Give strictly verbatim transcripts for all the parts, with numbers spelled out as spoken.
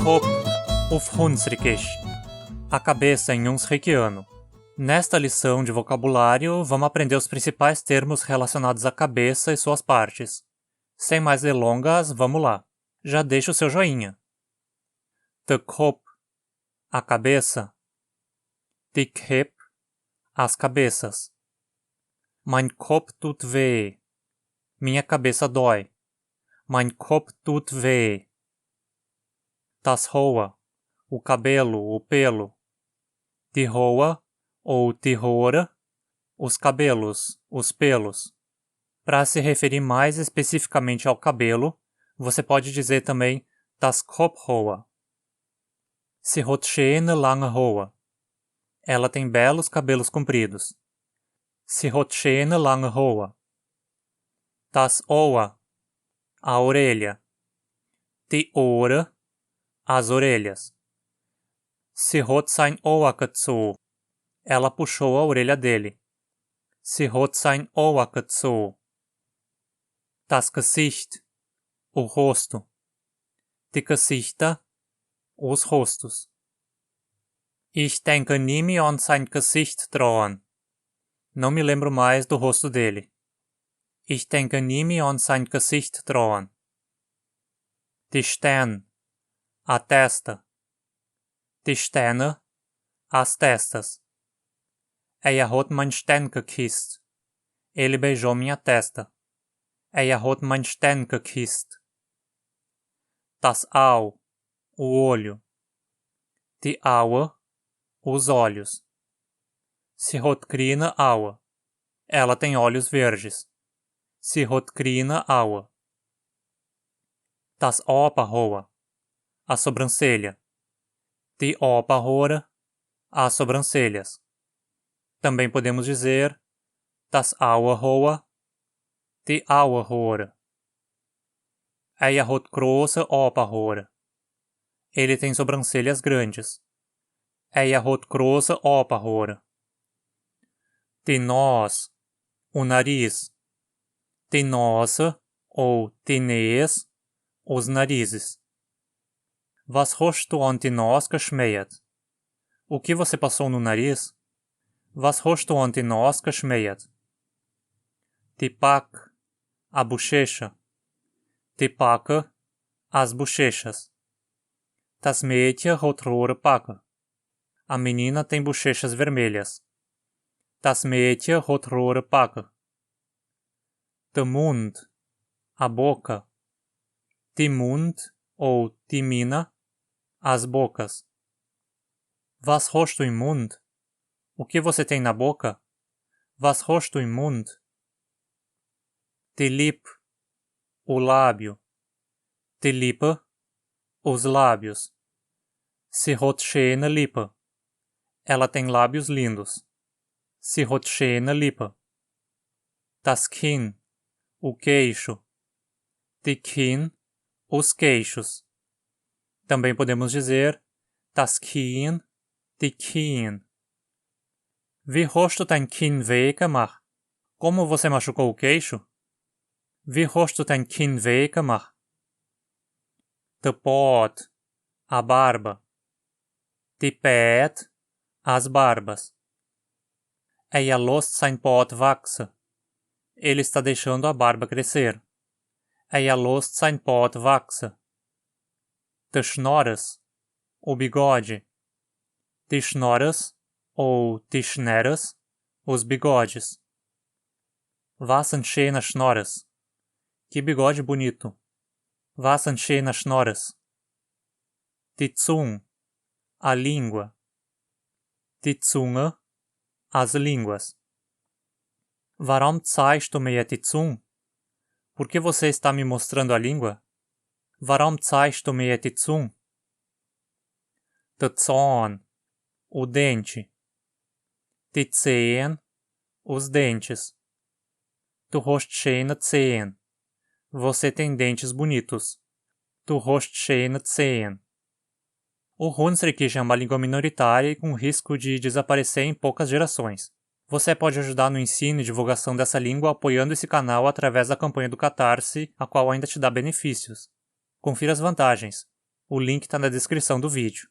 Kop uf hunsrikis. A cabeça em hunsrikiano. Nesta lição de vocabulário, vamos aprender os principais termos relacionados à cabeça e suas partes. Sem mais delongas, vamos lá. Já deixa o seu joinha. Të kop, a cabeça. Ti khep, as cabeças. Main kop tut weh. Minha cabeça dói. Main kop tut weh. Tas hoa, o cabelo, o pelo. Ti hoa ou ti hore, os cabelos, os pelos. Para se referir mais especificamente ao cabelo, você pode dizer também tas kop hoa. Si hot shënë lang hoa. Ela tem belos cabelos compridos. Si hot shënë lang hoa. Tas oa, a orelha. Ti ore, as orelhas. Si hot sain oa këtsu. Ela puxou a orelha dele. Si hot sain oa këtsu. Tas kësicht, o rosto. Ti kësichta, os rostos. Ich denke nie mehr an sein Gesicht dran. Não me lembro mais do rosto dele. Ich denke nie mehr an sein Gesicht dran. Ti shten, a testa. Ti shtene, as testas. Eia hot main shten këkisst. Ele beijou minha testa. Eia hot main shten këkisst. Tas au, o olho. Ti aue, os olhos. Si hot krine aue. Ela tem olhos verdes. Si hot krine aue. Tas opa hoa, a sobrancelha. Ti opa hore, as sobrancelhas. Também podemos dizer tas aue hoa, ti aue hore. Eia hot krosse opa hore. Ele tem sobrancelhas grandes. Eia hot krosse opa hore. Ti nos, o nariz. Ti nosse ou ti nes, os narizes. Wat hosht du an ti nos geschmiert? O que você passou no nariz? Wat hosht du an ti nos geschmiert? Ti pak, a bochecha. Ti pake, as bochechas. Tas meidje hot rore pake. A menina tem bochechas vermelhas. Tas meidje hot rore pake. Të mund, a boca. Ti mund ou ti mina, as bocas. Wat hosht du im mund? O que você tem na boca? Wat hosht du im mund? Ti lip, o lábio. Ti lipe, os lábios. Si hot shëne lipe. Ela tem lábios lindos. Si hot shëne lipe. Tas khin, o queixo. Ti khin, os queixos. Também podemos dizer tas khin, ti khin. Wie hosht du däin Kinn weh gemacht? Como você machucou o queixo? Wie hosht du däin Kinn weh gemacht? Të poot, a barba. Ti peet, as barbas. Eia lost sain poot wachse. Ele está deixando a barba crescer. Eia lost sain poot wachse. Të shnorres, o bigode. Ti shnorres ou ti shnerres, os bigodes. Wat ën shëna shnorres. Que bigode bonito. Wat ën shëna shnorres. Ti cung, a língua. Ti cunge, as línguas. Warum zeigst du mir die Zunge? Por que você está me mostrando a língua? Warum zeigst du mir die Zunge? Të zon, o dente. Ti zeen, os dentes. Du hosht shëna zeen. Você tem dentes bonitos. Du hosht shëna zeen. O Hunsrückisch é uma língua minoritária e com risco de desaparecer em poucas gerações. Você pode ajudar no ensino e divulgação dessa língua apoiando esse canal através da campanha do Catarse, a qual ainda te dá benefícios. Confira as vantagens. O link está na descrição do vídeo.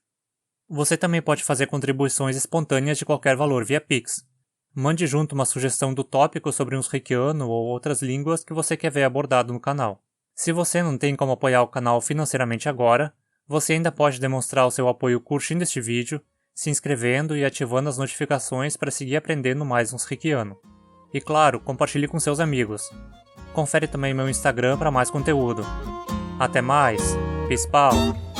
Você também pode fazer contribuições espontâneas de qualquer valor via Pix. Mande junto uma sugestão do tópico sobre uns Rikiano ou outras línguas que você quer ver abordado no canal. Se você não tem como apoiar o canal financeiramente agora, você ainda pode demonstrar o seu apoio curtindo este vídeo, se inscrevendo e ativando as notificações para seguir aprendendo mais uns Rikiano. E claro, compartilhe com seus amigos. Confere também meu Instagram para mais conteúdo. Até mais! Peace pau!